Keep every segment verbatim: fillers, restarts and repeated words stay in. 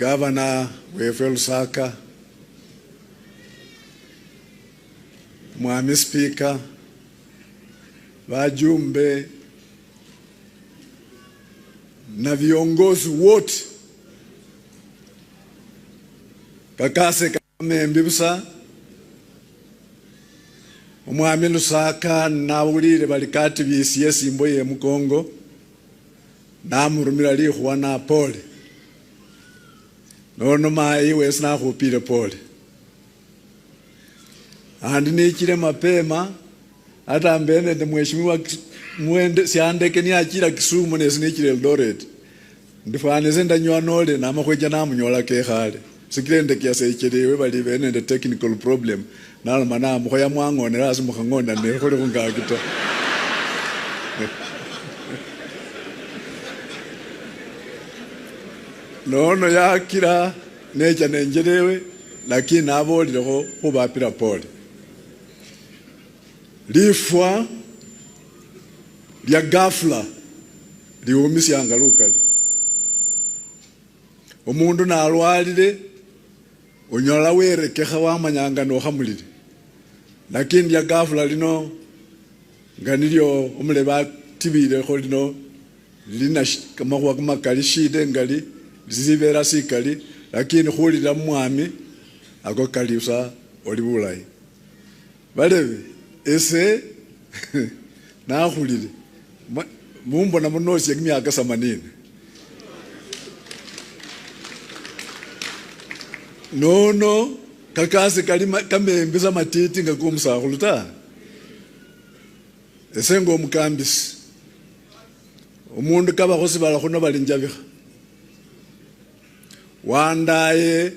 Gavana wefwe Lusaka, Mwami Spika, bajumbe na viongozi wote, kakase kamembi busa, Omwami Lusaka nabulire bali kati bisiye esimbo ye mukongo, namurumira likhuwa na pole. Nono mayi wesi nakhupire pole. Andi nichire mapema, ata mbene nende mheshimiwa Kis-, mwende, siandeke niachira Kisumu nesi nichire Eldoret. Ndi fwana ese ndanywa nole, nama khwecha namunyola kekhale. Sikira endeke yase ichelewe, bali bene nende technical problem. Naloma namukhoya mwang'onera hasi mukhang'onane khuli khungaki ta. Nono yakira necha nenjelewe, lakini nabolilekho khubapira pole. Lifwa lia ghafla liumisianga lukali. Omundu nalwalile, onyola werekekha wamanyanga nokhamulile. Lakini lia ghafla lino, nga nilio omulebe atibilekho lino, lina shi-, kamakhuwa kamakali, shida engali, lisibera sikali, lakini khulila mu Mwami, ako kali sa oli bulayi. Balebe, ese nakhulile. Ma-, mumbona munosia kimiaka themanini. Nono, kakasi kali ma-, kamembi sa matiti nga komusakhulu ta. Ese nga omukambisi, omundu kabakho sibala khuno bali njabikha. Wandaye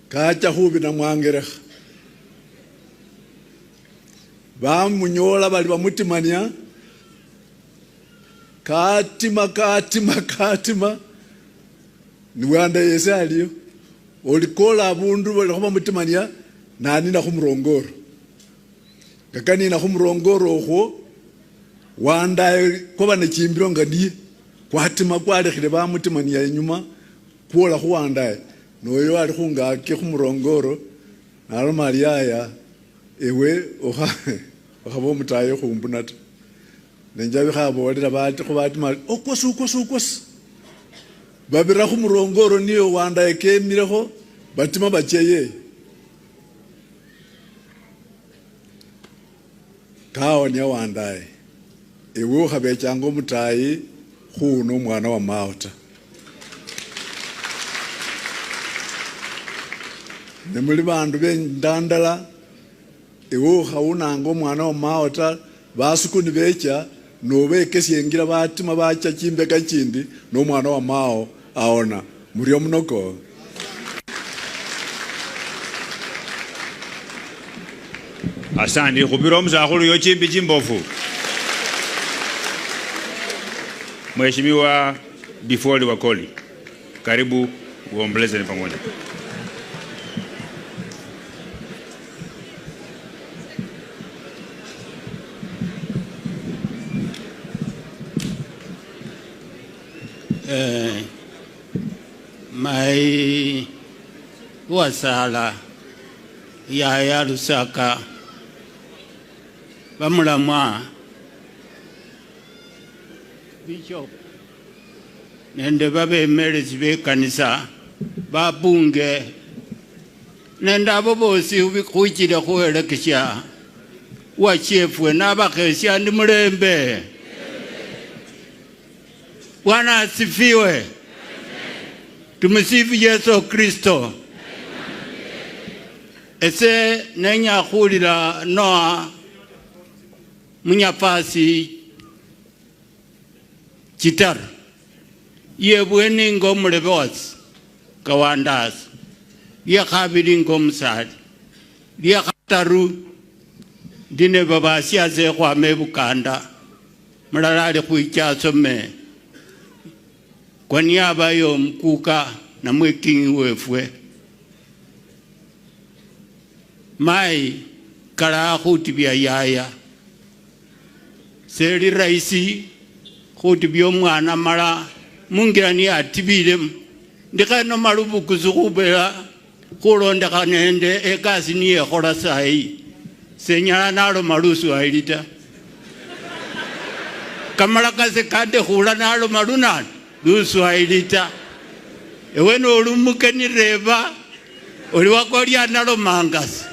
kacha khubina mwangerekha. Bamunyola bali bamutimania, katima, katima, katima. Ni Wandaye yesi aliyo. Olikola abundu balikho bamutimania, nanina khumurongoro. Nga kanina khumurongoro okhwo, Wandaye kwaba nechimbilo nga niye, kwatima kwalekhile bamutimania inyuma, kwola khu Wandaye. Noyo ali khungaki khumurongoro, naloma ali, "Yaya, ewe okha-, okhaba omutayi okhumbuna ta." Ne njabikha abolela bati, khu batima bati, "Okwosi, okwosi, okwosi." Babira khumurongoro niyo Wandaye kemilekho, batima bachia yeyo. Kaonia Wandaye, ewe okhabechanga omutayi khuno omwana wa Mao ta. Ne muli bandu bendandala, ewe okhawunanga omwana wa Mao ta, basuku nibecha, nobekesia engira batima bacha chimbeka chindi, nomwana wa Mao aona. Murio munoko. Asandi, khupira omusakhulu uyo chimbi chimbofu. Mheshimiwa Bifoli Wakoli, karibu uomboleze pamoja. Eh, Mayi Wasala, Yaya Lusaka, bamulamwa Bishop nende babemelesi bekanisa, babunge nende abo bosi khuchile khuhelekesia washiefwe, nabakhesia ndi mulembe. Bwana asifiwe. Tumsifu Yesu Kristo. Ese nenya khulila Noah munyafasi chitaru. Yebweni nga omulebe wasi nga Wandaye, liakhabili nga omusali, liakhataru ndi neba basiasa ekhwama ebukanda. Mulala ali khwicha asome kwa niaba yomukuka namwe kingi wefwe. Mayi kalaha khutibia yaya. Seli rahisi khutibia omwana mala mungira niyatibilemo. Ndikhenoma lubukusu khubela khulondekhana nende ekasi niyekhola sayi, senyala naloma Luswahili ta. Kamala kase kandekhula naloma lunani? Luswahili ta. Ewe noli omukeni, reba, oli wakwa lyanalomanga sa.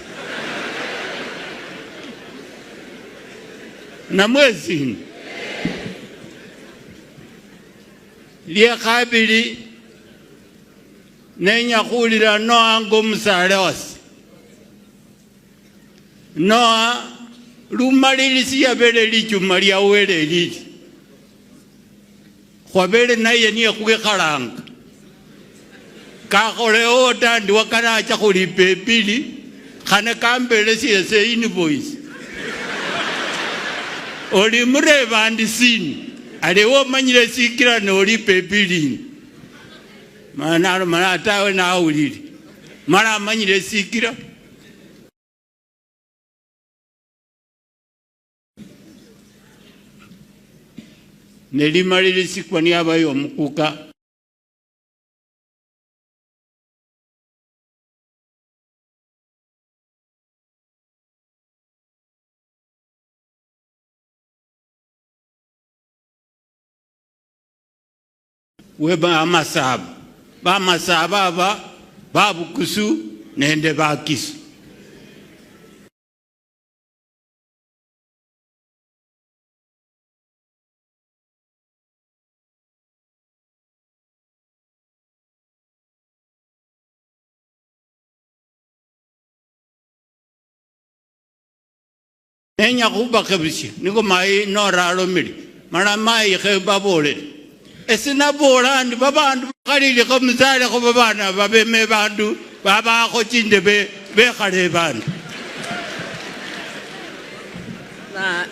Namwesini. Liekhabili, nenya khulila Noa nga omusaale wase. Noa, lumalilisi yabele lichuma lia Wele elili. Khwabele naye niye khwikhalanga. Kakholewo ta ndi wakana acha khulipa epili, khane kambelesie ese invoice. Oli mureba ndi sini, ali ewe omanyile sikila nolipa epili ino. Mala naloma natawe nawulile. Mala amanyile sikila. Ne limalilisikwa niabayo omukuka. We ba Amasaba, Bamasaba aba, Babukusu nende Bakisu. Nenya khubakhebusia, niko mayi noralomile, mala mayi khe babolele. Ese naboola ndi babandu bakhalilekho musalekho babana babeme bandu babakho chindebe bekhale bandu. Ba-